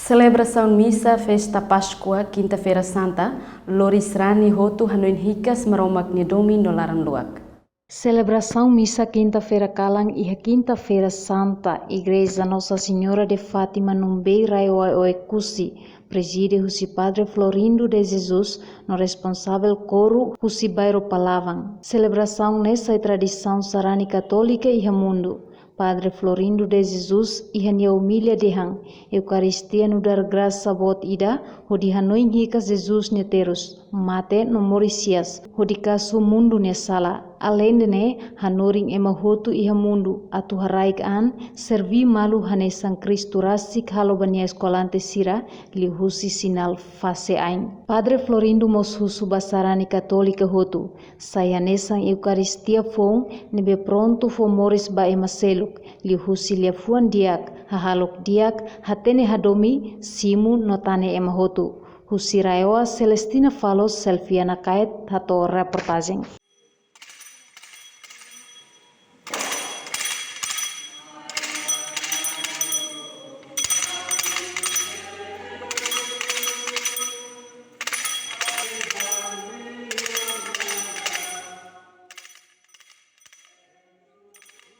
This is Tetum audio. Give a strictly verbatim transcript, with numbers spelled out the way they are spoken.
Selebrasaun misa festa Páskua, Kinta-feira Santa, lori sarani hotu hanoin hikas Maromak nia domin no laran-luak. Selebrasaun misa Kinta-feira kalan iha Kinta-feira Santa, Igreja Nossa Senhora de Fátima Numbei, RAEOA Oekusi, prezide husi Padre Florindo de Jesus, no responsavel koru husi bairru Palawan. Selebrasaun ne'e sai tradisaun sarani katólika iha mundu. Padre Florindo de Jesus iha nia omilia dehan, Eukaristia nu'udar grasa boot ida, hodi hanoin hikas Jesus nia terus, mate no moris hi'as, hodi kasu mundu nia sala. Aleinde ne'e, hanorin ema hotu iha mundu atu haraik an, serví malu hanesan Kristu rasik halo ba nia eskolante sira, liuhusi sinál fase ain. Padre Florindo mós husu ba sarani katólika hotu, sai hanesan Eukaristia foun ne'ebé prontu fó moris ba ema seluk, liuhusi liafuan di'ak, hahalok di'ak, hatene hadomi, simu no tane ema hotu. Husi RAEOA, Celestina Falo, Selfia Nakaet, hato'o reportajen.